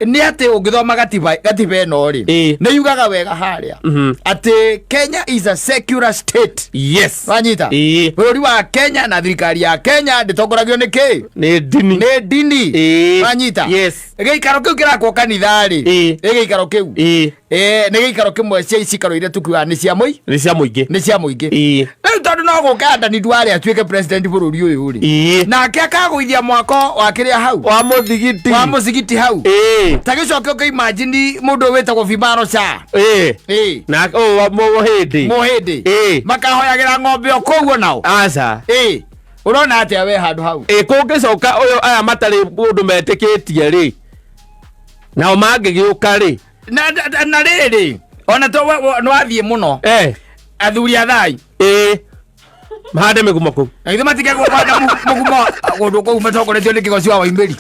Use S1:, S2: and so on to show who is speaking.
S1: Nĩ atĩ ũngĩthoma gatiba ĩno rĩ, nĩ yugaga wega harĩa atĩ Kenya is a secular state. Wanyita? Bũrũri wa Kenya na thirikari ya Kenya ndĩtongoragio nĩ kĩ?
S2: Nĩ ndini.
S1: Nĩ ndini. Wanyita?
S2: Yes.
S1: Gĩikaro kĩu kĩrakwo kanitha rĩ, ĩ gĩikaro kĩu, nĩ gĩikaro kĩmwe cia icikaro iria tukiugaga nĩ cia mũi
S2: Nĩ cia mũingĩ.
S1: Nĩ cia mũingĩ. Rĩu tondũ no gũka Adani Duale atuĩke president bũrũri ũyũ rĩ, nake akagũithia mwako wa kĩrĩa hau,
S2: Wa mũthigiti.
S1: Wa mũthigiti hau. Ta gĩcoke ũkĩimagine mũndũ ũyũ wĩtagwo Bimaro Cha.
S2: Na ũyũ wa mũhĩndĩ.
S1: Mũhĩndĩ. Makahoyagĩra ng'ombe o kũu onao.
S2: Aca.
S1: Ũrona atĩa we handũ hau?
S2: Kũngĩcoka ũyũ aya matarĩ mũndũ metĩkĩtie rĩ, nao mangĩgĩũka rĩ?
S1: Na rĩrĩ, ona to nĩwathiĩ mũno, athuri a thai.
S2: Mahande mĩgumo kũu.
S1: Na githĩ matige kũhanda mũgumo kũndũ kũu matongoretio nĩ Kĩgoci wa Waimbĩri?